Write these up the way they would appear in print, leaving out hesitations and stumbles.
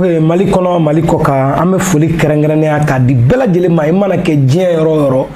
Mali kɔnɔ, Mali kɔ kan, an bɛ foli kɛrɛnkɛrɛnnenya k'a di bɛɛ lajɛlen ma. I mana kɛ diɲɛ yɔrɔ o yɔrɔ,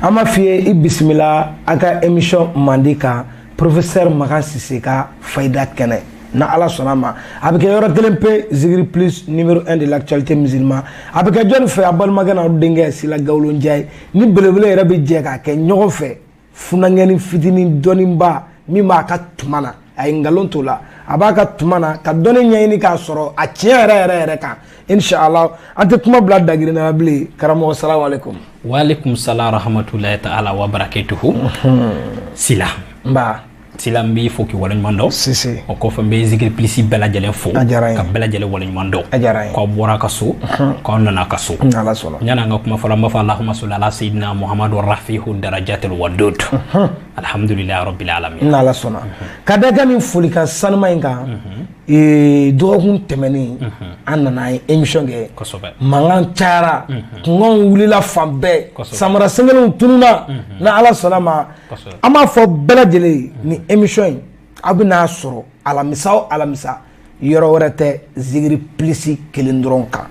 an b'a f'i ye i bisimila a ka émission mandi kan, professeur Makan Sise ka fayida kɛnɛ. Na Ala sɔnna ma, a bɛ kɛ yɔrɔ kelen pe, Zikiri Plus, numéro 1 de l'actualité musulman. A bɛ kɛ jɔnni fɛ? A balimakɛ n'aw denkɛ Sila Gawlo Ndiaye ni belebele yɛrɛ bɛ jɛ k'a kɛ ɲɔgɔn fɛ. Funankɛnin fitinin dɔnniba min b'a ka tuma na, a ye nkalon t'o la, a b'a ka tuma na ka dɔnni ɲɛɲini k'a sɔrɔ a tiɲɛ yɛrɛ yɛrɛ yɛrɛ kan. Inshallah, an tɛ kuma bila dagirinna la bilen. Karamɔgɔ, salamu aleykum. Waaleykum salam rahmatulahi ta'ala wa barakatuhu. Sila. Nba. Sila, n b'i fo k'i waleɲuman dɔn. Sise. O kɔfɛ, n bɛ Zikiri Plus bɛɛ lajɛlen fo. A diyara n ye. Ka bɛɛ lajɛlen waleɲuman dɔn. A diyara n ye. K'aw bɔra ka so, k'aw nana ka so. N'Ala sɔnna. Yanni an ka kuma fɔlɔ, an b'a fɔ Allahumma salli ala sayyidina Muhammadu rafihu darajatil wadud. Alhamdulillahi rabbil alamin. N'Ala sɔnna. Ka da kan nin folikan sanuma in kan, dɔgɔkun tɛmɛnen an nana, an ye émission kɛ. Mankan cayara, kunkanw wulila fan bɛɛ, samara senkelenw tununa. N'Ala sɔnna ma, an b'a fɔ bɛɛ lajɛlen ye, nin émission in, aw bɛna sɔrɔ alamisa o alamisa, yɔrɔ wɛrɛ tɛ, Zikiri Plus kelen dɔrɔn kan.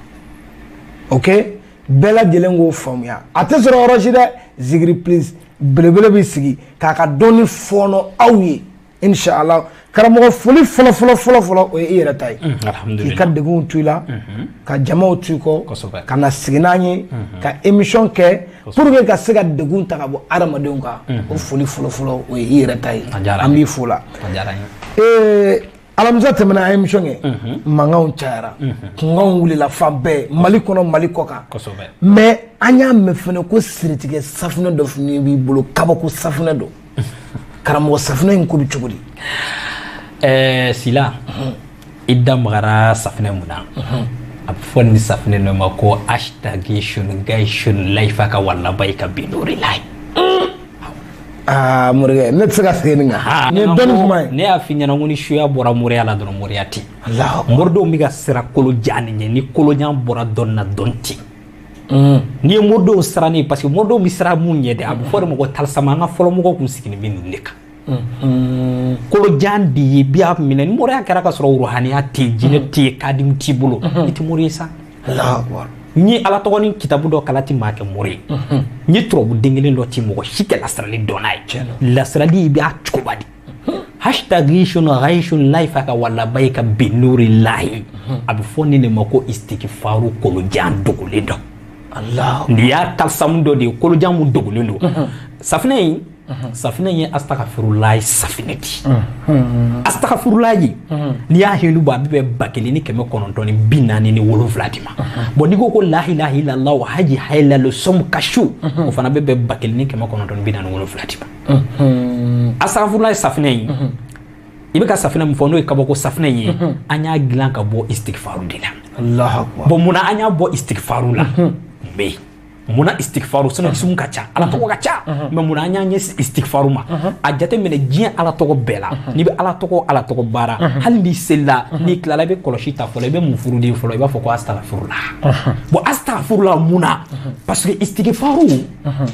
Ok, bɛɛ lajɛlen k'o faamuya, a tɛ sɔrɔ yɔrɔ si dɛ. Zikiri Plus belebele bɛ sigi k'a ka dɔnni fɔɔnɔ aw ye, inshallah. Karamɔgɔ, foli fɔlɔ fɔlɔ fɔlɔ fɔlɔ, o ye i yɛrɛ ta ye. K'i ka degunw to i la, ka jamaw to i kɔ, ka na sigi n'an ye ka émission kɛ pour que ka se ka degun ta ka bɔ adamadenw kan. O foli fɔlɔ fɔlɔ, o ye i yɛrɛ ta ye, an b'i fo la. Alamisa tɛmɛna, an ye émission kɛ, mankanw cayara, kunkanw wulila fan bɛɛ, Mali kɔnɔ, Mali kɔ kan. Mais an y'a mɛn fɛnɛ ko siritigɛ safunɛ dɔ fɛnɛ b'i bolo, kabako safunɛ dɔ. Karamɔgɔ, safunɛ in ko bɛ cogo di? Sila, i da magara safunɛ mun na? A bɛ fɔ nin safunɛ dɔ ma ko hashtag shun laifa ka walabayi ka binori layi. Aa morikɛ, ne tɛ se ka segin nin kan, nin ye dɔnni kuma ye. Ne y'a f'i ɲɛna ko ni suya bɔra moriya la dɔrɔn, moriya tɛ yen. Moridenw bɛ ka siran kolojan nin ɲɛ. Ni kolojan bɔra dɔnni na, dɔnni tɛ yen. N'i ye moridenw siran, parce que moridenw bɛ siran mun ɲɛ dɛ, a bɛ fɔ de ma ko talisama. An ka fɔlɔ mɔgɔw tun sigilen bɛ nin de kan. Kolojan de ye bi a minɛ. Ni moriya kɛra ka sɔrɔ ruhaniya tɛ yen, jinɛ tɛ yen, kadimu t'i bolo, i tɛ mori ye sa. N ye Ala tɔgɔ ni kitabu dɔ kala ti maa kɛ mori ye. N ye turabu den kelen dɔ ti mɔgɔ si kɛ lasirali dɔn n'a ye. Lasirali, i b'a cogoba di? Hashtag shun ghayshun laifa ka walabayi ka binuri lahi. A bɛ fɔ nin de ma ko istighfaru kolojan dogolen dɔ. Nin y'a talisamu dɔ de ye, kolojan mun dogolen don. Safinɛ in, safinɛ ye astagfirulayi safinɛ di. Astagfirulayi, n'i y'a hindu bɔ, a bɛ bɛn 1947 de ma. Bon, n'i ko ko lahilaha illallah haji hayilalo sɔmu kasu, o fana bɛ bɛn 1947 de ma. Astagfirulayi safinɛ in, i bɛ ka safinɛ min fɔ, n'o ye kabako safinɛ ye, an y'a dilan ka bɔ istighfaru de la. Bon, munna an y'a bɔ istighfaru la? Mun bɛ yen? Munna istighfaru? Sinon isimu ka ca, Ala tɔgɔ ka ca, mais munna an y'an ɲɛsin istighfaru ma? A jateminɛ, diɲɛ Ala tɔgɔ bɛɛ la, n'i bɛ Ala tɔgɔ, Ala tɔgɔ baara, hali n'i selila, n'i tilala, i bɛ kɔlɔsi ta fɔlɔ, i bɛ mun furuden fɔlɔ? I b'a fɔ ko astaghfirullah. Bon, astaghfirullah, mun na? Parce que istighfaru,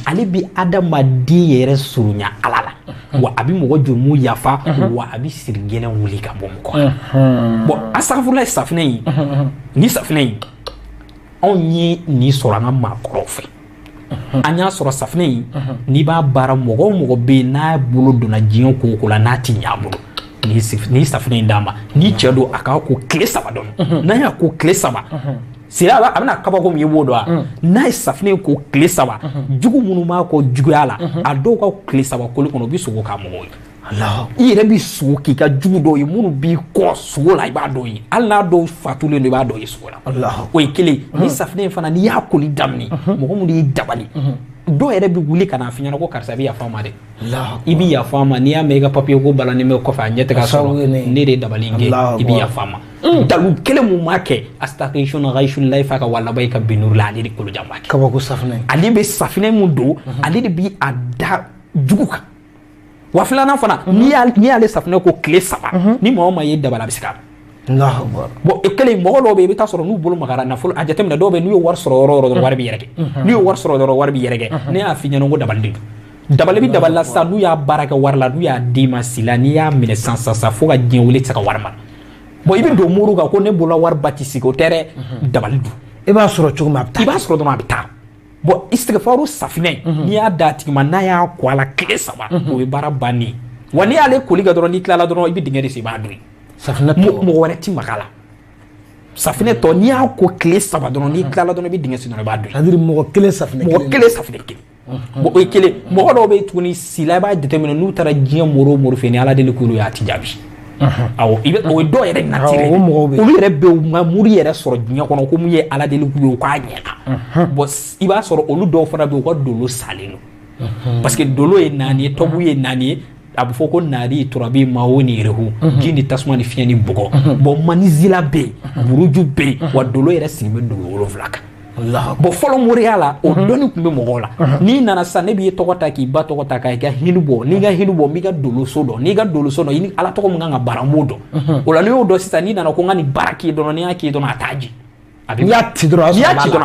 ale bɛ adamaden yɛrɛ surunya Ala la, wa a bɛ mɔgɔ jurumu yafa, wa a bɛ siri gɛlɛn wuli ka bɔ mɔgɔ la. Bon, astaghfirullah safinɛ in, ni safinɛ in, anw ye nin sɔrɔ an ka maakɔrɔw fɛ. An y'a sɔrɔ safinɛ in, n'i b'a baara, mɔgɔ o mɔgɔ bɛ yen n'a bolo donna diɲɛ ko o ko la, n'a ti ɲɛ a bolo, n'i safinɛ in d'a ma, n'i cɛ don, a k'a ko tile 3 dɔrɔn. N'a y'a ko tile 3, sira a bɛna kabako min ye, b'o dɔn wa? N'a ye safinɛ in ko tile 3, jugu minnu b'a kɔ juguya la, a dɔw ka tile 3 koli kɔnɔ, u bɛ sogo k'a mɔgɔw ye. I yɛrɛ bɛ sogo k'i ka jugu dɔw ye minnu b'i kɔ sogo la, i b'a dɔw ye. Hali n'a dɔw fatulen don, i b'a dɔw ye sogo la. O ye kelen. Ni safinɛ in fana, n'i y'a koli daminɛ, mɔgɔ minnu y'i dabali, dɔw yɛrɛ bɛ wuli ka n'a f'i ɲɛna ko karisa, i bɛ yafa ma dɛ, i bɛ yafa ma. N'i y'a mɛn i ka papiye ko balannen bɛ kɔfɛ, a ɲɛ tɛ ka sɔrɔ, ne de ye dabali in kɛ, i bɛ yafa ma. Dalu kelen mun b'a kɛ, astaghfirullah ghayshun laifa ka walabayi ka binuru la, ale de kolojan b'a kɛ. Kabako safinɛ. Ale bɛ safinɛ mun don, ale de bɛ a da jugu kan. Wa filanan fana, n'i y'ale safinɛ ko tile 3, ni maa o maa ye dabali, a bɛ se k'a Bon, e kelen, mɔgɔ dɔw bɛ yen, i bɛ taa sɔrɔ n'u bolo magara nafolo, a jateminɛ, dɔw bɛ yen, n'u ye wari sɔrɔ yɔrɔ o yɔrɔ dɔrɔn, wari bɛ yɛrɛkɛ. N'u ye wari sɔrɔ dɔrɔn, wari bɛ yɛrɛkɛ. Ne y'a f'i ɲɛna ko dabali de don. Dabali bɛ dabali la sisan, n'u y'a baara kɛ wari la, n'u y'a d'i ma si la, n'i y'a minɛ sisan sisan fo ka diɲɛ wuli, tɛ se ka wari mara. Bon i bɛ don muru kan ko ne bolola wari ba ti sigi o tɛ dɛ, dabali dun. I b'a sɔrɔ cogo min a bɛ taa. I b'a sɔrɔ dɔrɔn a bɛ taa. Bon istighfaru safinɛ n'i y'a d'a tigi ma n'a y'a ko a la tile 3 o ye baara bannen ye. Wa n'i y'ale koli kɛ dɔrɔn n'i tilala dɔrɔn i bɛ dingɛ de sen i b'a don yen. Safinɛ tɔ mɔgɔ wɛrɛ ti maga a la. Safinɛ tɔ n'i y'a ko tile 3 dɔrɔn n'i tilala dɔrɔn i bɛ dingɛ sen dɔrɔn i b'a don yen. C'est à dire mɔgɔ kelen safinɛ kelen. Mɔgɔ kelen safinɛ kelen. Bon o ye kelen. Mɔgɔ dɔw bɛ yen tuguni sila i b'a jateminɛ n'u taara diɲɛ mori o mori fɛ ni Ala deli k'olu ye a ti jaabi. Awɔ i bɛ o ye dɔw yɛrɛ naturel ye. Olu yɛrɛ bɛ u ma mori yɛrɛ sɔrɔ diɲɛ kɔnɔ ko mun ye Ala deli k'u ye u k'a ɲɛna. Bon i b'a sɔrɔ olu dɔw fana bɛ yen u ka dolo salen don. Parce que dolo ye 4 ye, tɔbu ye 4 ye. A bɛ fɔ ko naari turabi mawo ni yɛrɛhu ji ni tasuma ni fiɲɛ ni bɔgɔ. Bon manizila bɛ yen, buruju bɛ yen, wa dolo yɛrɛ sigi bɛ dugu 7 kan. Bon fɔlɔ moriya la o dɔnni tun bɛ mɔgɔw la. N'i nana sisan ne b'i tɔgɔ ta k'i ba tɔgɔ ta k'i ka hinɛ bɔ, n'i ka hinɛ bɔ n b'i ka doloso dɔn, n'i ka doloso dɔn i ni Ala tɔgɔ min kan ka baara n b'o dɔn. O la n'i y'o dɔn sisan n'i nana ko n ka nin baara k'i dɔrɔn n'i y'a k'i dɔrɔn a t'a ji. N'i y'a ci dɔrɔn a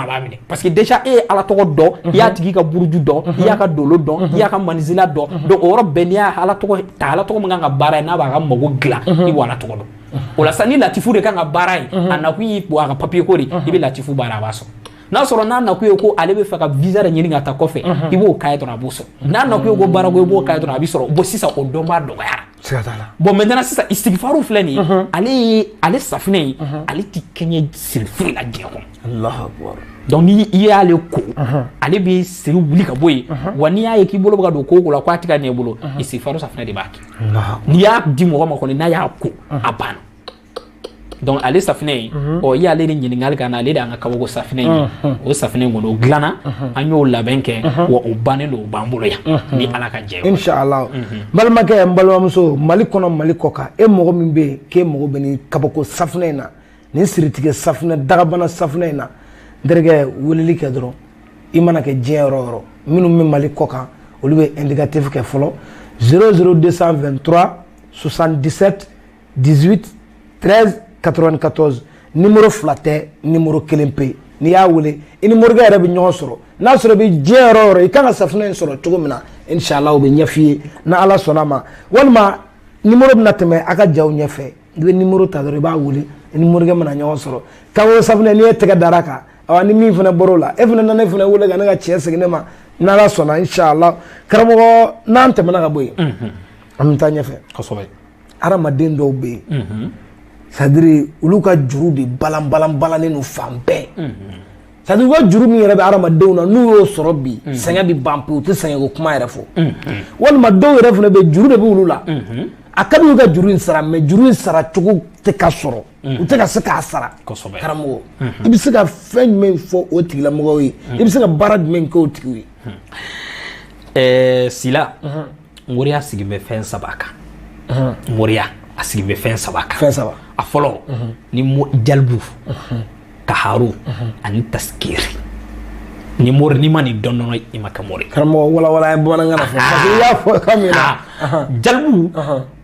b'a minɛ. Parce que déjà e ye Ala tɔgɔ dɔn, i y'a tigi ka buruju dɔn, i y'a ka dolo dɔn, i y'a ka manizila dɔn. Donc o yɔrɔ bɛɛ n'i y'a Ala tɔgɔ ta, Ala tɔgɔ min kan ka baara ye n'a b'a ka mago dilan, i b'o Ala tɔgɔ dɔn. O la sisan ni latifu de kan ka baara ye, a nakun y'i bɔ a ka papier ko de, i bɛ latifu baara a b'a sɔrɔ. N'a sɔrɔ n'a nakun ye ko ale bɛ fɛ ka visa de ɲini ka taa kɔfɛ, i b'o k'a ye dɔrɔn a b'o sɔrɔ. N'a nakun ye ko baarako i b'o k'a ye dɔrɔn a bɛ sɔrɔ. Bon sisan o dɔnbaa dɔgɔyara. Siga t'a la. Bon maintenant sisan istighfaru filɛ nin ye, ale ye ale safinɛ ye, ale ti kɛɲɛ siri foyi la diɲɛ kɔnɔ. Allahu akbar. Donc ni i y'ale ko, ale bɛ siri wuli ka bɔ yen. Wa n'i y'a ye k'i bolo bɛ ka don ko o ko la k'a ti ka ɲɛ i bolo, istighfaru safinɛ de b'a kɛ. N'i y'a di mɔgɔ ma kɔni n'a y'a ko, a banna. Donc ale safinɛ ye, ɔ i y'ale de ɲininkali ka na, ale de y'an ka kabako safinɛ ye. O safinɛ in kɔni o dilanna, an y'o labɛn kɛ, wa o bannen don, o b'an bolo yan ni Ala ka jɛ ye. Inshallah. N balimakɛ, n balimamuso, Mali kɔnɔ Mali kɔ kan, e mɔgɔ min bɛ yen k'e mago bɛ nin kabako safinɛ in na, nin siritigɛ safinɛ, dagabana safinɛ in na, n terikɛ weleli kɛ dɔrɔn, i mana kɛ diɲɛ yɔrɔ o yɔrɔ, minnu bɛ Mali kɔ kan, olu bɛ indicatif kɛ fɔlɔ 00223 77 18 13 94. Numéro 2 tɛ, numéro 1 pe. N'i y'a wele i ni morikɛ yɛrɛ bɛ ɲɔgɔn sɔrɔ. N'a sɔrɔ i bɛ diɲɛ yɔrɔ o yɔrɔ, i kan ka safinɛ in sɔrɔ cogo min na, inshallah o bɛ ɲɛf'i ye n'Ala sɔnna ma. Walima numéro bɛna tɛmɛ a ka jaw ɲɛfɛ, i bɛ numéro ta dɔrɔn i b'a wele, i ni morikɛ mana ɲɔgɔn sɔrɔ. Kabako safinɛ n'i ye tɛgɛ dara kan, awa ni min fana bɔr'o la, e fana nana e fana wele ka ne ka tiɲɛ segin ne ma n'Ala sɔnna inshallah. Karamɔgɔ, n'an tɛmɛna ka bɔ yen, an bɛ taa ɲɛfɛ. Kosɛbɛ. Hadamaden dɔw bɛ yen, c'est-à-dire olu ka juru de balan balan balannen don fan bɛɛ. C'est-à-dire u ka juru min yɛrɛ bɛ hadamadenw na, n'u y'o sɔrɔ bi, sɛgɛn bɛ ban pewu, u tɛ sɛgɛnko kuma yɛrɛ fɔ. Walima dɔw yɛrɛ fana bɛ juru de bɛ olu la, a ka di u ka juru in sara, mais juru in sara cogo tɛ ka sɔrɔ, u tɛ ka se k'a sara. Kosɛbɛ. Karamɔgɔ, i bɛ se ka fɛn jumɛn fɔ o tigilamɔgɔw ye, i bɛ se ka baara jumɛn kɛ o tigiw ye? Sila, moriya sigi bɛ fɛn 3 kan. Moriya a sigi bɛ fɛn 3 kan. Fɛn 3. A fɔlɔ ni jalibu, kaharu ani taskiri. Ni mori n'i ma nin dɔn dɔrɔn i ma kɛ mori. Karamɔgɔ walawala ye bamanankan na fɔ parce que i y'a fɔ kan min na. Jalibu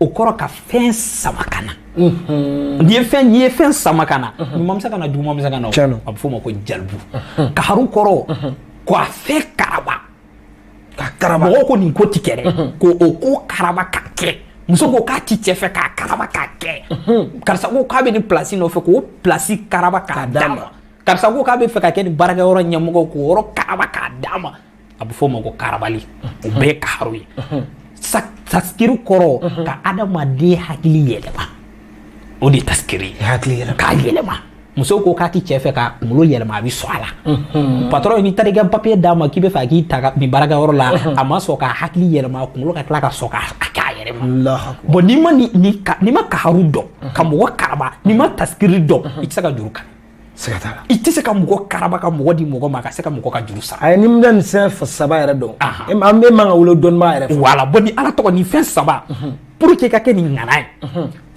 o kɔrɔ ka fɛn sama ka na. N'i ye fɛn sama ka na, ɲuman bɛ se ka na, juguman bɛ se ka na. A bɛ f'o ma ko jalibu. Kaharu kɔrɔ k'a fɛn karaba. Ka karaba. Mɔgɔw ko nin ko ti kɛ dɛ, ko o ko karaba ka kɛ. Muso ko k'a ti cɛ fɛ k'a karaba k'a kɛ. Karisa ko k'a bɛ nin place nɔfɛ k'o place karaba k'a d'a ma. Karisa ko k'a bɛ fɛ ka kɛ nin baarakɛyɔrɔ ɲɛmɔgɔ k'o yɔrɔ karaba k'a d'a ma. A bɛ f'o ma ko karabali. O bɛɛ ye kaharu ye. Taskiri kɔrɔ ka adamaden hakili yɛlɛma. O de ye taskiri ye. Hakili yɛlɛma. K'a yɛlɛma. Muso ko k'a ti cɛ fɛ k'a kunkolo yɛlɛma, a bɛ sɔn a la. Patron n'i taara i ka papier d'a ma k'i bɛ fɛ k'i ta nin baarakɛyɔrɔ la, a ma sɔn k'a hakili yɛlɛma, a kunkolo ka tila ka sɔn k'a kɛ a yɛrɛ ma. Bon n'i ma n'i ma kaharu dɔn, ka mɔgɔ karaba, n'i ma taskiri dɔn, i tɛ se ka juru kan. Siga t'a la. I tɛ se ka mɔgɔ karaba ka mɔgɔ di mɔgɔ ma ka se ka mɔgɔ ka juru sara. Ayi, ni min nin fɛn 3 yɛrɛ dɔn, an bɛ man ka wele dɔnnibaa yɛrɛ fɛ. Voilà, bon ni Ala tɔgɔ nin fɛn 3, pour que i ka kɛ nin ŋana ye,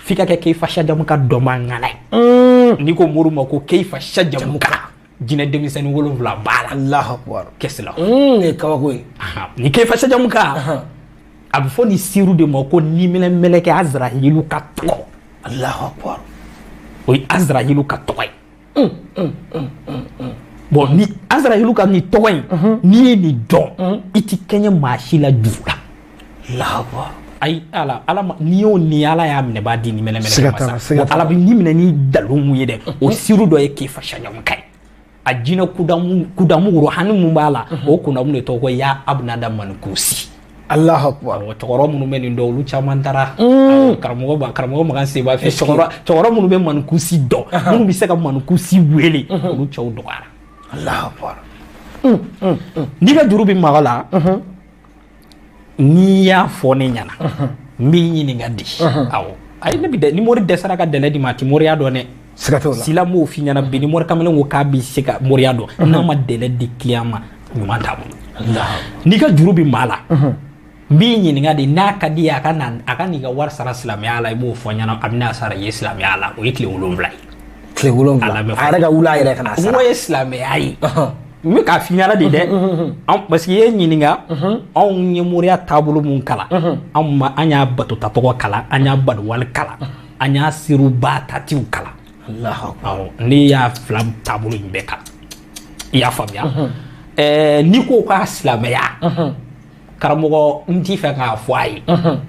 f'i ka kɛ Keifa Sajamu ka dɔnbaa ŋana ye. N'i ko mori ma ko Keifa Sajamu ka jinɛ denmisɛnnin 7 b'a la. Allahu akbar. Kɛsi la. Nin ye kabako ye. Ni Keifa Sajamu ka, a bɛ fɔ nin siru de ma ko niminɛ mɛlɛkɛ Azrahilu ka tɔgɔ. Allahu akbar. O ye Azrahilu ka tɔgɔ ye. Bon ni Azrahilu ka nin tɔgɔ in, n'i ye nin dɔn, i ti kɛɲɛ maa si la juru la. Allahu akbar. Ayi ala n'i y'o ni ala y'a minɛ b'a di ni mɛlɛmɛlɛ ma ala bɛ ni minɛ ni dalu mun ye dɛ o siru dɔ ye k'i fasa ɲɔgɔn kan ye a jinɛ kudamu ruhani mun b'a la o kundamu de tɔgɔ ko ya abnada manikusi. Allahu akbar. Cɛkɔrɔba minnu bɛ nin dɔn olu caman taara karamɔgɔ Makan Seba fɛ cɛkɔrɔba minnu bɛ manikusi dɔn minnu bɛ se ka manikusi wele olu cɛw dɔgɔyara. Allahu akbar. N'i ka juru bɛ maga la n'i y'a fɔ ne ɲɛna n b'i ɲininka di awɔ ayi ne bɛ ni mori dɛsɛra ka dɛlɛ di ma a tɛ moriya dɔn dɛ. Siga t'o la. Sila m'o f'i ɲɛna bi ni mori kamalen ko k'a bɛ se ka moriya dɔn n'a ma dɛlɛ di client ma ɲuman t'a bolo. N'i ka juru bɛ maa la n b'i ɲininka de n'a ka di ye a ka n'i ka wari sara silamɛya la i b'o fɔ n ɲɛna a bɛna sara i ye silamɛya la o ye tile 7 ye. Tile 7 a yɛrɛ ka wuli a yɛrɛ ka na sara. O ye silamɛya ye. N bɛ k'a f'i ɲɛna de dɛ parce que i ye ɲininka anw ye moriya taabolo mun kalan an y'a batota tɔgɔ kalan an y'a baduwali kalan an y'a seruba tatiw kalan. Awɔ ne y'a fila taabolo in bɛɛ kalan i y'a faamuya. N'i ko k'a silamɛya karamɔgɔ n t'i fɛ k'a fɔ a ye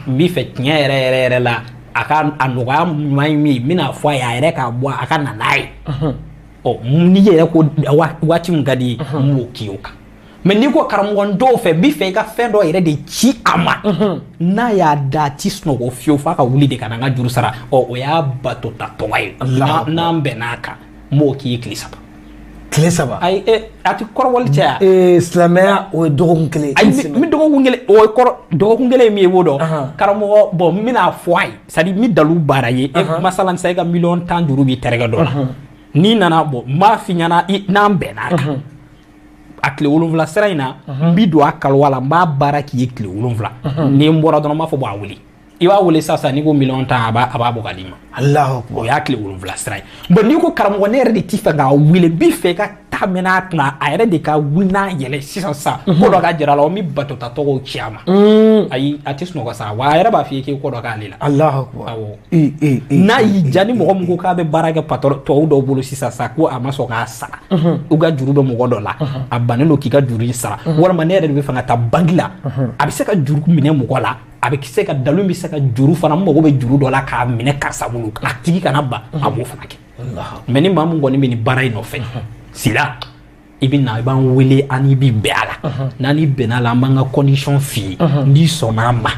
n b'i fɛ tiɲɛ yɛrɛ yɛrɛ yɛrɛ la a ka a nɔgɔya ɲuman ye min ye n bɛna fɔ a ye a yɛrɛ k'a bɔ a ka na n'a ye ɔ n'i yɛrɛ ko waati min ka di ye n b'o k'i o kan mais n'i ko karamɔgɔ n dɔw fɛ n b'i fɛ i ka fɛn dɔ yɛrɛ de ci a ma n'a y'a da a ti sunɔgɔ fiyewu f'a ka wuli de ka na n ka juru sara ɔ o y'a batota tɔgɔ ye n'an bɛnn'a kan n b'o k'i ye tile 3. Tile 3. Ayi a ti kɔrɔbɔli cɛ ya. Silamɛya o ye dɔgɔkun kelen. Ayi n bɛ dɔgɔkun kelen o ye kɔrɔ dɔgɔkun kelen ye min ye i b'o dɔn. Karamɔgɔ bon n bɛna fɔ a ye c'est à dire n bɛ dalu baara ye. Masalan sisan e ka miliyɔn 10 juru b'i terikɛ dɔ la. N'i nana bon n b'a f'i ɲɛna n'an bɛnn'a kan. A tile 7 sira in na n bi don a kaliwa la n b'a baara k'i ye tile 7. Ni n bɔra dɔrɔn n b'a fɔ bon a wuli. I b'a wele sisan n'i ko miliyɔn 10 a b'a bɔ ka d'i ma. Allahu akbar. O y'a tile 7 sira ye. Bon n'i ko karamɔgɔ ne yɛrɛ de t'i fɛ k'a wele n b'i fɛ i ka taa mɛn n'a kunna a yɛrɛ de ka wuli n'a yɛlɛ sisan sisan ko dɔ ka jira a la o min batota tɔgɔw ci a ma. Ayi a tɛ sunɔgɔ sa wa a yɛrɛ b'a f'i ye k'i ko dɔ k'ale la. Allahu akbar. Awɔ. N'a y'i diya ni mɔgɔ min ko k'a bɛ baara kɛ patɔrɔn tubabu dɔw bolo sisan sisan ko a ma sɔn k'a sara. U ka juru bɛ mɔgɔ dɔ la a bannen don k'i ka juru in sara walima ne yɛrɛ de bɛ fɛ ka taa banki la a bɛ se ka juru minɛ mɔgɔ la. A bɛ se ka dalu bɛ se ka juru fana n mago bɛ juru dɔ la k'a minɛ karisa bolo a tigi kana ban a b'o fana kɛ mais ni maa min kɔni bɛ nin baara in nɔfɛ sila i bɛ na i b'an wele an n'i bɛ bɛn a la n'an n'i bɛnna a la an b'an ka condition f'i ye n'i sɔnna a ma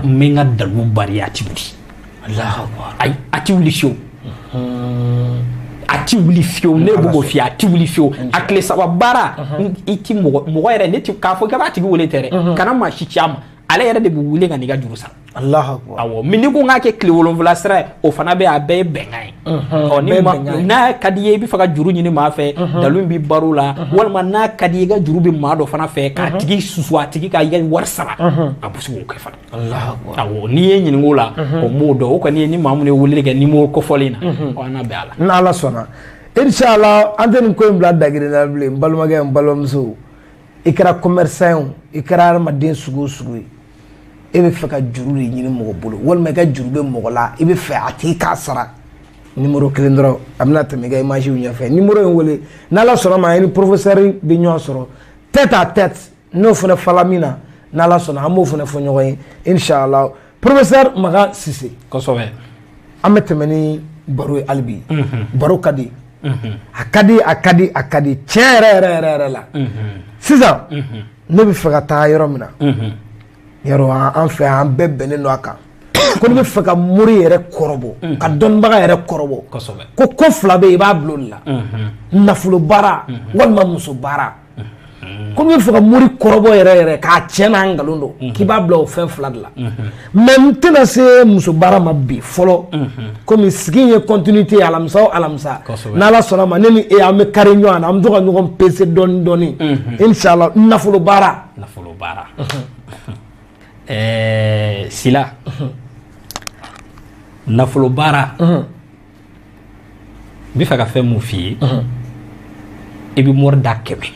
n bɛ n ka dalu bari a ti wuli. Ayi a ti wuli fiyewu. A ti wuli fiyewu ne b'o f'i ye a ti wuli fiyewu a tile 3 baara i ti mɔgɔ yɛrɛ ne ti k'a fɔ k'a b'a tigi wele tɛ dɛ kana maa si ci a ma. Ale yɛrɛ de bɛ wuli ka n'i ka juru sara. Allahu akbar. Awɔ mais n'i ko n k'a kɛ tile 7 sira ye o fana bɛ a bɛɛ ye bɛnkan ye. Ɔ ni ma n'a ka di i ye i bɛ fɛ ka juru ɲini maa fɛ dalu b'i baro la walima n'a ka di i ye i ka juru bɛ maa dɔ fana fɛ k'a tigi susu a tigi ka i ka wari sara a bɛ se k'o kɛ fana. Allahu akbar. Awɔ n'i ye ɲininka o la o m'o dɔn o kɔni ye ni maa minnu ye weleli kɛ numéro kofɔlen na ɔ an na bɛn a la. N'Ala sɔnna inshallah an tɛ nin ko in bila dagirin na bilen n balimakɛ n balimamuso i kɛra commerçant ye o i kɛra hadamaden sugu o sugu ye. E bɛ fɛ ka juru de ɲini mɔgɔ bolo walima i ka juru bɛ mɔgɔ la i bɛ fɛ a tigi k'a sara numéro 1 dɔrɔn a bɛna tɛmɛ i ka image ɲɛfɛ numéro in wele n'Ala sɔnna ma i ni professeur bɛ ɲɔgɔn sɔrɔ tête à tête n'o fana fala min na n'Ala sɔnna an b'o fana fɔ ɲɔgɔn ye inshallah professeur Makan Sise. Kosɛbɛ. An bɛ tɛmɛ ni baro ye hali bi. Baro ka di. A ka di a ka di a ka di tiɲɛ yɛrɛ yɛrɛ yɛrɛ yɛrɛ la. Sisan ne bɛ fɛ ka taa yɔrɔ min na. Yɔrɔ an fɛ an bɛɛ bɛnnen don a kan ko ne bɛ fɛ ka mori yɛrɛ kɔrɔbɔ ka dɔnnibaga yɛrɛ kɔrɔbɔ ko fila bɛ yen i b'a bila o de la nafolo baara walima muso baara ko ne bɛ fɛ ka mori kɔrɔbɔ yɛrɛ yɛrɛ k'a tiɲɛ n'a nkalon don k'i b'a bila o fɛn fila de la mais n tɛna se muso baara ma bi fɔlɔ komi sigi in ye continuité ye alamisa o alamisa n'Ala sɔnna ma ne ni e an bɛ kari ɲɔgɔn na an bɛ to ka ɲɔgɔn pese dɔɔni dɔɔni inshallah nafolo baara. Nafolo baara. Sila nafolo baara n bɛ fɛ ka fɛn mun f'i ye i bɛ mori da 100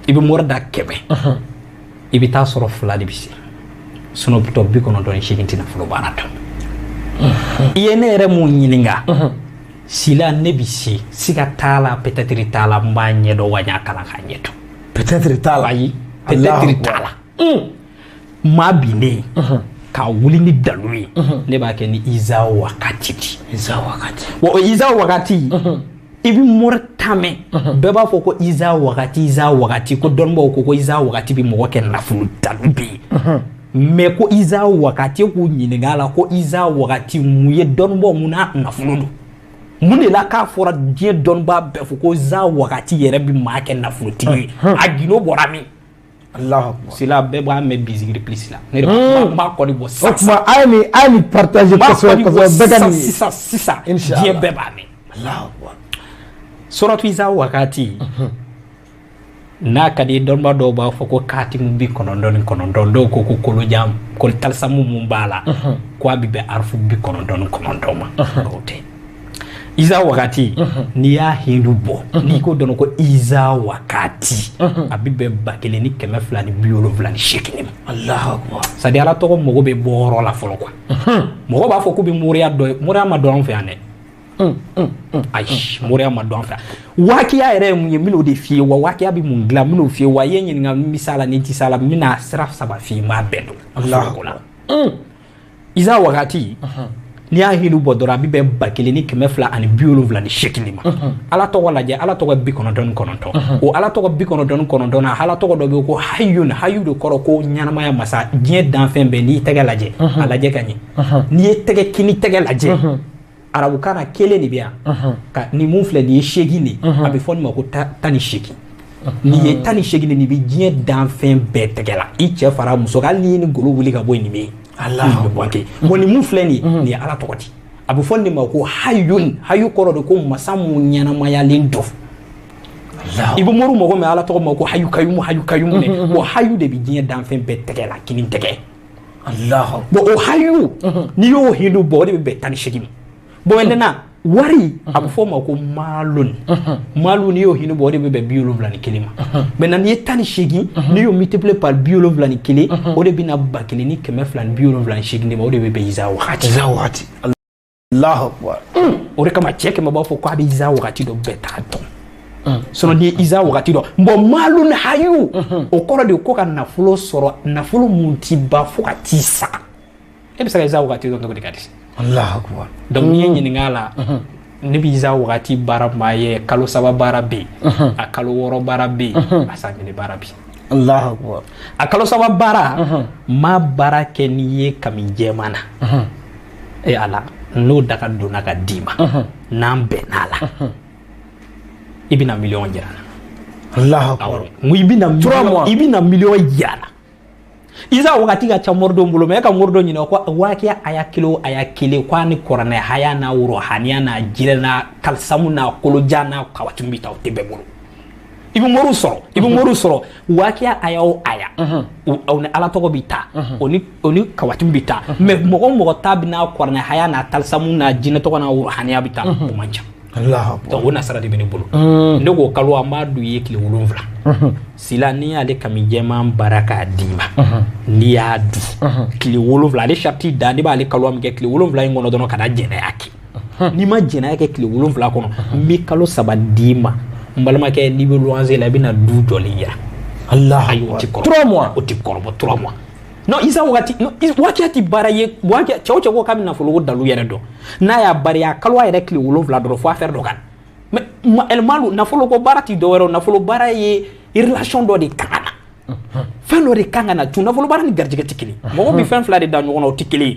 i bɛ mori da 100 i bɛ taa sɔrɔ 2 de bɛ se sinon tɔ 98 tɛ nafolo baara dɔn i ye ne yɛrɛ mun ɲininka Sila ne bɛ se siga t'a la peut-être t'a la n b'a ɲɛdɔn wa n y'a kalan k'a ɲɛdɔn peut-être t'a la ayi peut-être t'a la maa binnen k'a wuli ni dalu ye, ne b'a kɛ ni iza wakati de. Iza wakati. Wa o iza wakati, i bɛ mori tan mɛn, bɛɛ b'a fɔ ko iza wakati, iza wakati, ko dɔnnibaw ko ko iza wakati bɛ mɔgɔ kɛ nafolo dalu bɛ yen. Mais ko iza wakati, k'u ɲininka a la ko iza wakati mun ye, dɔnnibaw mun n'a nafolo don, mun de la k'a fɔra diɲɛ dɔnnibaa bɛɛ fɔ ko iza wakati yɛrɛ bɛ maa kɛ nafolotigi ye, a gindo bɔra min? Allahu akbar. Sila bɛɛ b'a mɛn bisigiri plus la, ne de b'a kɔni bɔ sisan. O tuma a ye nin partager kosɛbɛ kosɛbɛ, bɛɛ ka nin ye. Sisan sisan, diɲɛ bɛɛ b'a mɛn. Allahu akbar. Suratu iza wakati n'a ka di, dɔnniba dɔw b'a fɔ ko katimu 99, dɔw ko ko kolojan ko talisamu mun b'a la ko a bɛ bɛn arifu 99 ma. O tɛ. Iza wakati, n'i y'a hindu bɔ, n'i ko dɔrɔn ko iza wakati, a bɛ bɛn 1278 ma. Allahu akbar. C'est à dire ala tɔgɔ mago bɛ bɔ yɔrɔ la fɔlɔ quoi. Mɔgɔ b'a fɔ k'u bɛ moriya dɔn, moriya ma dɔn an fɛ yan dɛ. Ayi, moriya ma dɔn an fɛ yan. Wakiya yɛrɛ ye mun ye, n bɛn'o de f'i ye. Wa wakiya bɛ mun dilan, n bɛn'o f'i ye. Wa i ye ɲininka misala ni ti s'a la, n bɛna sira 3 f'i ye, n b'a bɛɛ dɔn. Allahu akbar. Iza wakati, n'i y'a hindu bɔ dɔrɔn, a bɛ bɛn 1278 ma. Ala tɔgɔ lajɛ, ala tɔgɔ 99. O ala tɔgɔ 99 na, ala tɔgɔ dɔ bɛ yen ko hayun. Hayu de kɔrɔ ko ɲɛnamaya masa, diɲɛ danfɛn bɛɛ. N'i tɛgɛ lajɛ, a lajɛ ka ɲɛ, n'i ye tɛgɛ kini tɛgɛ lajɛ, arabukan na kelen de bɛ yan ka ni mun filɛ nin ye 8 de, a bɛ fɔ nin ma ko 18. Nin ye 18 de, nin bɛ diɲɛ danfɛn bɛɛ tɛgɛ la, i cɛ fara muso kan, hali n'i ye nin golo wuli ka bɔ yen, nin bɛ yen. Allahu akbar. Bon, nin mun filɛ nin ye, nin ye ala tɔgɔ di, a bɛ fɔ nin ma ko hayun. Hayu kɔrɔ de ko masa mun ɲɛnamayalen don. I bɛ moriw mago mɛn ala tɔgɔ ma ko hayu kayumu, hayu kayumu dɛ. Bon, hayu de bɛ diɲɛ danfɛn bɛɛ tɛgɛ la, kinin tɛgɛ. Allahu akbar. Bon, o hayu, n'i y'o hindu bɔ, o de bɛ bɛn 18 ma. Bon, maintenant wari, a bɛ fɔ o ma ko maalun. Maalu, n'i y'o hindu bɔ, o de bɛ bɛn 71 ma. Maintenant n'i ye 18, n'i y'o multiplier par 71, o de bɛ na 1278 de ma, o de bɛ bɛn iza wakati. Iza wakati. Allahu akbar. O de kama cɛ kɛmɛ b'a fɔ k'a bɛ iza wakati dɔn, bɛɛ t'a dɔn. Sinon n'i ye iza wakati dɔn, bon, maalun hayu, o kɔrɔ de ko ka nafolo sɔrɔ, nafolo mun ti ban fo ka t'i sa. E bɛ se ka iza wakati dɔn cogo di ka di? Allahu akbar. Donc n'i ye ɲininka a la, ne bɛ iza wakati baara maa ye, kalo 3 baara bɛ yen, a kalo 6 baara bɛ yen, a san 1 baara bɛ yen. Allahu akbar. A kalo 3 baara, maa baara kɛ n'i ye kami jɛman na. E ala, n'o daga donna ka d'i ma, n'an bɛnna a la, i bɛna miliyɔn jira n na. Allahu akbar. Awɔ, i bɛna miliyɔn, i bɛna miliyɔn jira n na. Iza wakati ka ca moridenw bolo, mais e ka moriden ɲininka ko wakiya aya kelen o aya kelen, ko a ni kuranɛ haya n'a ruhaniya n'a jinɛ n'a talisamu n'a kolojan n'a kawatimu bɛ taa, o tɛ bɛɛ bolo. I bɛ moriw sɔrɔ, i bɛ moriw sɔrɔ wakiya aya o aya, o ni ala tɔgɔ bɛ taa, o ni kawatimu bɛ taa, mais mɔgɔ o mɔgɔ ta bɛ n'a kuranɛ haya n'a talisamu n'a jinɛ tɔgɔ n'a ruhaniya bɛ taa, o man ca. Allahu akbar. Donc o nasara de bɛ ne bolo. Ne ko kalo an b'a don i ye tile 7. Sila n'i y'ale kami jɛman baara k'a d'i ma, n'i y'a dun tile 7, ale sariti da, ne b'ale kalo min kɛ tile 7 in kɔnɔ dɔrɔn ka na jɛnɛya kɛ. N'i ma jɛnɛya kɛ tile 7 kɔnɔ, n bɛ kalo 3 d'i ma. N balimakɛ, n'i bɛ luwanse la, i bɛna du jɔlen yira. Allahu Ayi, o ti akbar. kɔrɔbɔ. 3 mois. O ti kɔrɔbɔ, 3 mois. Non, isa wakati, non, wakiya ti baara ye, wakiya, cɛ o cɛ ko k'a bɛ nafolo ko dalu yɛrɛ dɔn. N'a y'a bari, a kalo yɛrɛ tile 7 dɔrɔn fo affaire dɔ ka na. Mais ɛlmalu, nafolo ko baara ti dɔwɛrɛ o, nafolo baara ye relation dɔ de kan ka na. Fɛn dɔ de kan ka na tun, nafolo baara ni garijɛgɛ ti kelen. Mɔgɔw bɛ fɛn 2 de da ɲɔgɔn na, o ti kelen ye.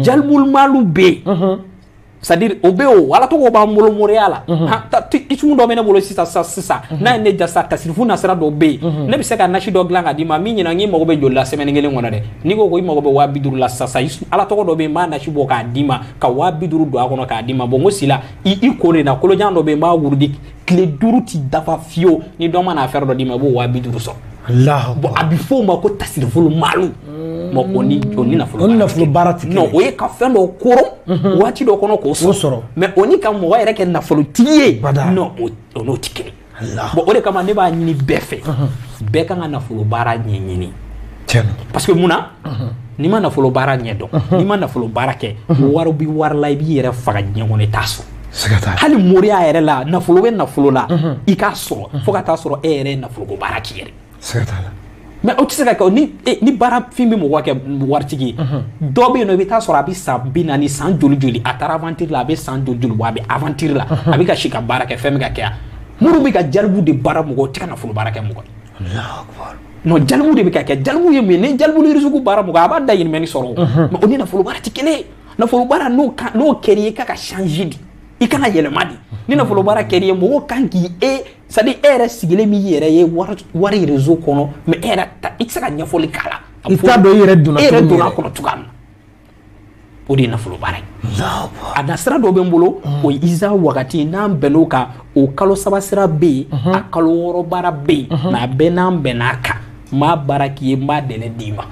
Jalibul malu bɛ yen. C'est-à-dire o bɛ o ala tɔgɔ b'an bolo moriya la. Isumu dɔ bɛ ne bolo sisan sisan sisan, n'a ye ne ja sisan, tasirifu nasira dɔ bɛ yen, ne bɛ se ka nasi dɔ dilan ka d'i ma min ɲɛna, n k'i mago bɛ joli la semaine kelen kɔnɔ dɛ. N'i ko ko i mago bɛ 50 000 la sisan sisan, ala tɔgɔ dɔ bɛ yen, n b'a nasi bɔ k'a d'i ma, ka 50 000 don a kɔnɔ k'a d'i ma. Bon, n ko sila i ko de na kolojan dɔ bɛ yen, n b'a wurudi tile 5 ti dafa fiyewu, ni dɔ ma na affaire dɔ d'i ma, i b'o 50 000 sɔrɔ. Allahu Bon, a bɛ f'o ma ko tasirifolo maalu. Bon, o ni nafolo O ni nafolo baara ti kelen. Non, o ye ka fɛn dɔ koron waati dɔ kɔnɔ k'o sɔrɔ. Mais o ni ka mɔgɔ yɛrɛ kɛ nafolotigi ye, non, o n'o ti kelen. Bon, o de kama ne b'a ɲini bɛɛ fɛ, bɛɛ kan ka nafolo baara ɲɛɲini. Parce que mun na, n'i ma nafolo baara ɲɛ dɔn, n'i ma nafolo baara kɛ, wari bɛ wari la, i b'i yɛrɛ faga diɲɛ kɔnɔ, i t'a sɔrɔ. Hali moriya yɛrɛ la, nafolo bɛ nafolo la, i k'a sɔrɔ fo ka taa sɔrɔ e yɛrɛ ye nafoloko baara k'i yɛrɛ. Siga t'a la. Mais o tɛ se ka kɛ ni baara fin bɛ mɔgɔ kɛ waritigi ye. Dɔ bɛ yen nɔ, i bɛ taa sɔrɔ a bɛ san 40, san joli joli, a taara aventure la, a bɛ san joli joli bɔ, a bɛ aventure la, a bɛ ka si ka baara kɛ, fɛn bɛ ka kɛ yan. Minnu bɛ ka jalibu de baara mɔgɔ, tɛ ka nafolo baara kɛ mɔgɔ ye. Non, jalibu de bɛ ka kɛ. Jalibu ye mun ye? Ni jalibu yirisugu baara mɔgɔ, a b'a dahirimɛ sɔrɔ, mais o ni nafolo baara tɛ kelen ye. Nafolo baara n'o kɛr'i ye, i ka changer de, i kan ka yɛlɛma de. Ni nafolo baara kɛr'i ye, mɔgɔw kan k'i e, c'est à dire e yɛrɛ sigilen b'i yɛrɛ ye wari réseau kɔnɔ, mais e yɛrɛ ta, i tɛ se ka ɲɛfɔli k'a la. I t'a dɔn i yɛrɛ donna e yɛrɛ donna a kɔnɔ cogoya min na. O de ye nafolo baara ye. A na sira dɔ bɛ n bolo, o ye Isa wagati, n'an bɛnn'o kan, o kalo 3 sira bɛ yen, a kalo 6 baara bɛ yen, mais a bɛɛ n'an bɛnn'a kan, n b'a baara k'i ye, n b'a dɛlɛ d'i ma,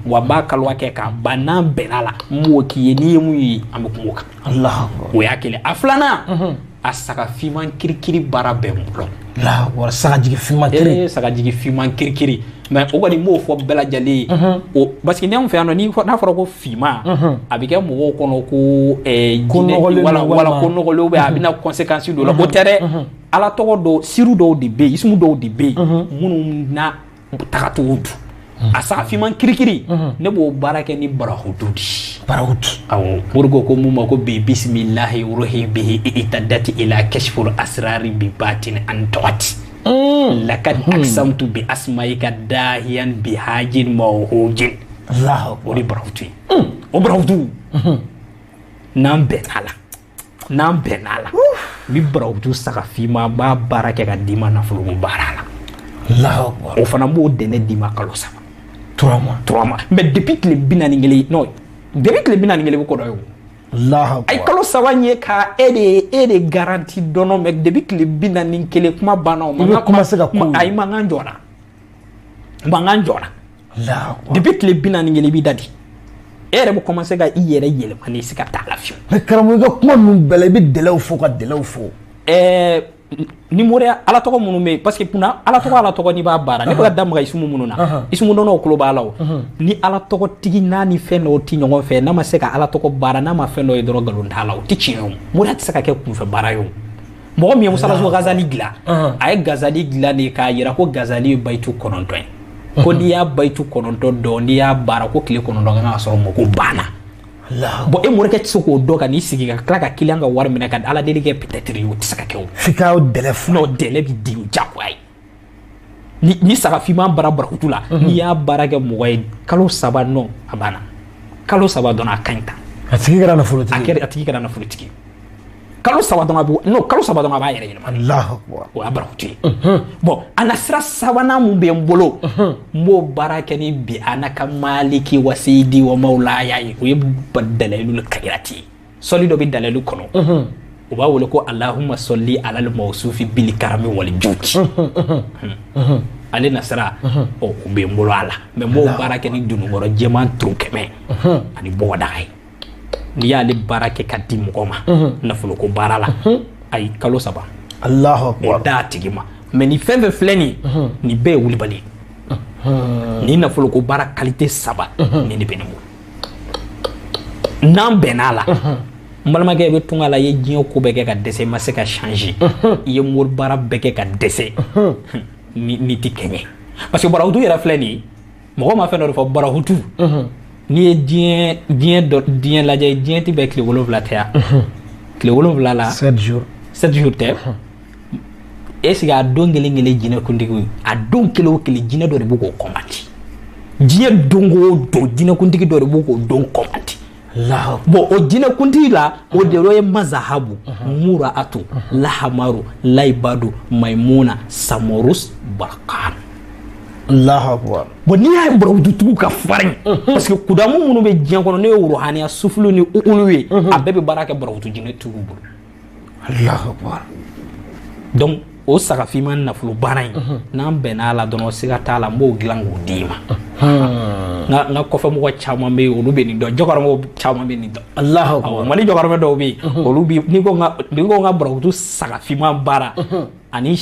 wa n b'a kalo kɛ k'a ban, n'an bɛnn'a la, n b'o k'i ye, n'i ye mun ye, an bɛ kuma o kan. O y'a kelen. A filanan, a saga finman kirikiri baara bɛ n bolo. Sagajigi finman kirikiri. Sagajigi finman kirikiri. Mais o kɔni n b'o fɔ bɛɛ lajɛlen ye. O parce que n'anw fɛ yan nɔ, n'a fɔra ko finman, a bɛ kɛ mɔgɔw kɔnɔ ko ko wala wala ko nɔgɔlen, ou bien a bɛna conséquence dɔ la. O tɛ dɛ. Ala tɔgɔ dɔw, siru dɔw de bɛ yen, isimu dɔw de bɛ yen, minnu n'a tagacogo dun. A saga finman kirikiri, ne b'o baara kɛ ni barahudu de. Barahudu. Awɔ, morigo ko mun ma ko bi bisimilahi ruhi bihi itadati ila kashful asrari bi batin an tawati. Lakad aksamtu bi asmaika dahiyan bi hajin mawhujin. Allahu akbar. O de barahudu ye. O barahudu. N'an bɛnn'a la. N'an bɛnn'a la. N bɛ barahudu saga finman, n b'a baara kɛ ka d'i ma nafolo ko baara la. Allahu akbar. O fana b'o dɛnɛ d'i ma kalo 3. 3 mois. 3 mois. Mais depuis tile 41, non, depuis tile 41 bɛ ko dɔ ye o. Allahu akbar. Ayi, kalo 3 in ye ka e de garantie dɔɔnin, mais depuis tile 41 kuma banna o. I bɛ commencer ka ko. Ayi, mankan jɔra. Mankan jɔra. Allahu akbar. Depuis tile 41 i b'i da di. E yɛrɛ bɛ commencer ka i yɛrɛ yɛlɛma n'i se ka taa la fiyewu. Mais karamɔgɔ, i ka kuma ninnu bɛɛ la, i bɛ délai fɔ ka délai fɔ. Ni moriya ala tɔgɔ minnu bɛ yen, parce que kunna ala tɔgɔ n'i b'a baara, ne bɛ ka da maga isimu minnu na, isimu dɔnnaw tulo b'a la o. Ni ala tɔgɔ tigi n'a ni fɛn dɔw ti ɲɔgɔn fɛ, n'a ma se ka ala tɔgɔ baara, n'a ma fɛn dɔ ye dɔrɔn, nkalon t'a la, o ti tiɲɛ ye o. Moriya tɛ se ka kɛ kunfɛ baara ye o. Mɔgɔ min ye Musalaso Gazali dilan, a ye Gazali dilan de k'a yira ko Gazali ye bayitu 9 ye. Ko n'i y'a bayitu 9 dɔn, n'i y'a baara, ko tile 9 kan ka sɔrɔ mɔgɔ banna. Bon, e morikɛ tɛ se k'o dɔn ka n'i sigi ka tila ka client ka wari minɛ ka ala deli kɛ peut-être ye, o tɛ se ka kɛ o. F'i ka délai fɔ. Non, délai bɛ di o diyagoya ye. Ni saga finman baara barakutu la, n'i y'a baara kɛ mɔgɔ ye kalo 3, non, a banna. Kalo 3 dɔrɔn a ka ɲi tan. A tigi kɛra nafolotigi. A tigi kɛra nafolotigi. Kalo 3 dɔrɔn a bɛ, non, kalo 3 dɔrɔn a b'a yɛrɛ yɛlɛma. Allahu akbar. O y'a barakutu ye. Bon, a na sira sabanan mun bɛ n bolo, n b'o baara kɛ ni bi anaka maliki wa seyidi wa mawlaya ye, o ye dalayilu kayirati ye. Sɔli dɔ bɛ dalayilu kɔnɔ. O b'a wele ko Allahumma sɔli alal mawsufi bil karami wal juti. Ale na sira, o bɛ n bolo a la, mais n b'o baara kɛ ni dununkɔrɔ jɛman turu 100 ani bɔgɔdaga ye. N'i y'ale baara kɛ ka di mɔgɔ ma nafoloko baara la, ayi, kalo 3. Allahu akbar. O d'a tigi ma. Mais ni fɛn fɛn filɛ nin ye, nin bɛɛ ye wulibali ye. Nin nafoloko baara qualité 3, nin de bɛ ne bolo. N'an bɛnn'a la, n balimakɛ, i bɛ tunga la, i ye diɲɛ ko bɛɛ kɛ ka dɛsɛ, i ma se ka changer. I ye mori baara bɛɛ kɛ ka dɛsɛ, ni tɛ kɛɲɛ. Parce que barahutu yɛrɛ filɛ nin ye, mɔgɔ ma fɛn dɔ de fɔ barahutu. N'i ye diɲɛ lajɛ, diɲɛ tɛ bɛn tile 7 tɛ yan. Tile 7 la. 7 jours. 7 jours tɛ. Est-ce que a don kelen kelen jinɛ kuntigi, a don kelen o kelen jinɛ dɔ de b'o k'o kɔnbati. Diɲɛ don o don jinɛ kuntigi dɔ de b'o k'o don kɔnbati. Bon, o jinɛ kuntigi la, o de ye mazahabu, muraatu, lahamaru, laibadu, maimuna, samorus, barkan. Allahu akbar. Bon, n'i y'a ye barawututigiw ka farin, parce que kudamu minnu bɛ diɲɛ kɔnɔ, n'o ye ruhaniya sufulu ni ulu ye, a bɛɛ bɛ baara kɛ barawutu jinɛtigiw bolo. Allahu akbar. Donc o saga finman nafolo baara in, n'an bɛnn'a la dɔrɔn, siga t'a la, n b'o dilan k'o d'i ma. N ka kɔfɛmɔgɔ caman bɛ yen, olu bɛ nin dɔn, jɔkɔrɔmɔgɔw caman bɛ nin dɔn. Allahu akbar. Mali jɔkɔrɔmɛ dɔw bɛ yen, olu bi n'i ko n ka barawutu saga finman baara ani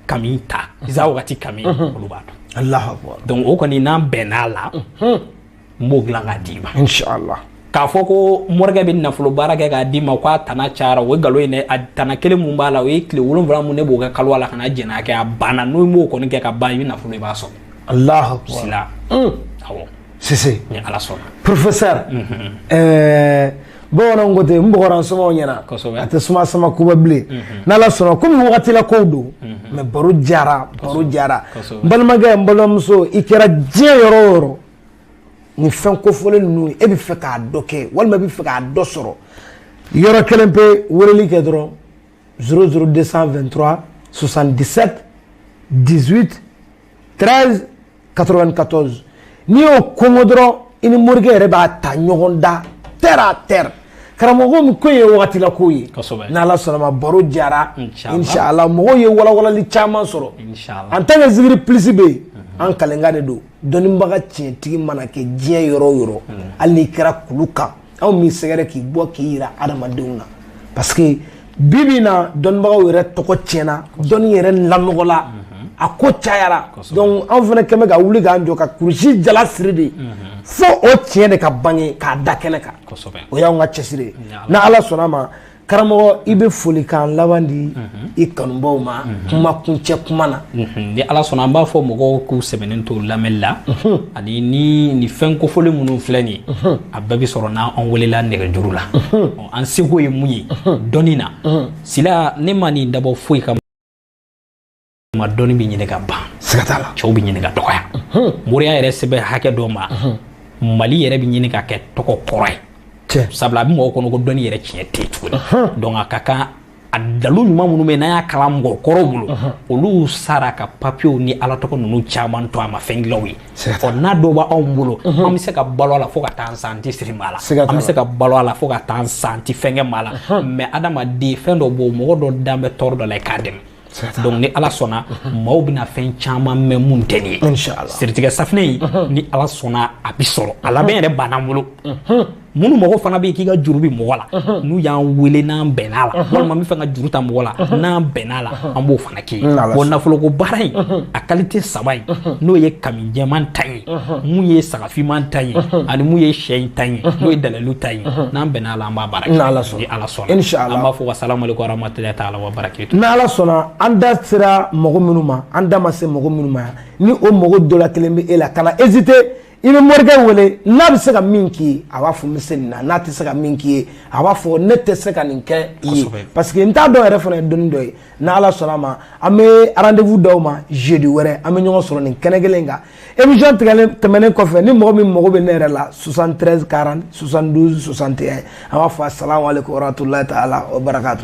kami ta, isa wagati kami, olu b'a dɔn. Allahu akbar. Donc o kɔni n'an bɛnn'a la, n b'o dilan k'a d'i ma. Inshallah. K'a fɔ ko morikɛ bɛ nafolo baara kɛ k'a d'i ma k'a tana cayara, o ye nkalon ye dɛ. A tana kelen mun b'a la, o ye tile 7 mun ne b'o kɛ kalo la ka na jɛn'a kɛ, a banna. N'o m'o kɔni kɛ ka ban, i bɛ nafolo i b'a sɔrɔ. Allahu akbar. Sila. Awɔ. Sise. Ni Ala sɔnna. Professeur. Bamananw ko ten, n bɔgɔra n somaw ɲɛna. Kosɛbɛ. A tɛ suma sama kuba bilen. N'Ala sɔnna, komi wagati la kow don, mais baro jara, baro jara. N balimakɛ, n balimamuso, i kɛra diɲɛ yɔrɔ o yɔrɔ, nin fɛn kofɔlen ninnu, e bɛ fɛ k'a dɔ kɛ walima i bɛ fɛ k'a dɔ sɔrɔ, yɔrɔ kelen pe, weleli kɛ dɔrɔn 00223 77 18 13 94. N'i y'o kɔngɔ dɔrɔn, i ni morikɛ yɛrɛ b'a ta ɲɔgɔn da terre à terre. Karamɔgɔ min ko in ye wagati la ko ye. N'Ala sɔnna ma, baro jara. Inshallah, mɔgɔw ye walawalali caman sɔrɔ. En tant que Zikiri Plus bɛ yen, an kalenka de don. Dɔnnibaga tiɲɛtigi mana kɛ diɲɛ yɔrɔ o yɔrɔ, hali n'i kɛra kulu kan, anw b'i sɛgɛrɛ k'i bɔ k'i yira adamadenw na, parce que bi bi in na, dɔnnibagaw yɛrɛ tɔgɔ tiɲɛna, dɔnni yɛrɛ lanɔgɔla, a ko cayara. Donc anw fana kɛn bɛ ka wuli k'an jɔ ka kurusi jala siri de fo o tiɲɛ de ka bange k'a da kɛnɛ kan. O y'anw ka cɛsiri ye. N'Ala sɔnna ma, karamɔgɔ, i bɛ folikan laban di i kanubaw ma kuma kuncɛ kuma na. Ni Ala sɔnna, an b'a fɔ mɔgɔw k'u sɛbɛnnen to lamɛnli la, ani ni fɛn kofɔlen minnu filɛ nin ye, a bɛɛ bɛ sɔrɔ n'an welela nɛgɛjuru la. An seko ye mun ye dɔnni na? Sila, ne ma nin dabɔ foyi kama, dɔnni bɛ ɲini ka ban. Siga t'a la. Cɛw bɛ ɲini ka dɔgɔya. Moriya yɛrɛ sɛbɛn hakɛ dɔ ma, Mali yɛrɛ bɛ ɲini ka kɛ tɔgɔ kɔrɔ ye. Sabula a bɛ mɔgɔw kɔnɔ ko dɔnni yɛrɛ tiɲɛ tɛ tuguni. Donc a ka kan, a dalu ɲuman minnu bɛ yen, n'an y'a kalan mɔgɔkɔrɔw bolo, olu sara ka papiyew ni Ala tɔgɔ ninnu caman to a ma fɛn dilanw ye. Ɔ, n'a dɔw b'anw bolo, an bɛ se ka balo a la fo ka taa an sa, an tɛ siri maa la. An bɛ se ka balo a la fo ka taa an sa, an tɛ fɛn kɛ maa la. Mais adamaden, fɛn dɔ b'o mɔgɔ dɔ dan bɛ tɔɔrɔ dɔ la, i k'a dɛmɛ. Donc ni Ala sɔnna, maaw bɛna fɛn caman mɛn mun tɛ nin ye. Siritigɛ safinɛ in, ni Ala sɔnna, a bɛ sɔrɔ. A labɛn yɛrɛ banna n bolo. Minnu mɔgɔ fana bɛ yen k'i ka juru bɛ mɔgɔ la, n'u y'an wele n'an bɛnna la, walima n bɛ fɛ ka juru ta mɔgɔ la, n'an bɛnna la, an b'o fana k'i ye. Bon, nafoloko baara in, a qualité saba in, n'o ye kami jɛman ta ye, mun ye sagafinman ta ye, ani mun ye sɛ in ta ye, n'o ye dalalu ta ye, n'an bɛnna la, an b'a baara kɛ. Ni Ala sɔnna, an b'a fɔ wa salamu aleykum wa rahmatulahi taala wa barakatuh. N'Ala sɔnna, an da sera mɔgɔ minnu ma, an da ma se mɔgɔ minnu ma, ni o mɔgɔ dɔ la kelen bɛ e la, kana hésiter. I bɛ morikɛ wele, n'a bɛ se ka min k'i ye, a b'a fɔ n bɛ se nin na. N'a tɛ se ka min k'i ye, a b'a fɔ ne tɛ se ka nin kɛ i ye, parce que n t'a dɔn yɛrɛ fana ye dɔnni dɔ ye. N'Ala sɔnna ma, an bɛ rendez-vous d'aw ma jeudi wɛrɛ, an bɛ ɲɔgɔn sɔrɔ nin kɛnɛ kelen in kan. Émission tigɛlen tɛmɛnen kɔfɛ, ni mɔgɔ min mago bɛ ne yɛrɛ la, 73 40 72 61. An b'a fɔ asalamu aleykum wa rahmatulahi taala wa barakatu.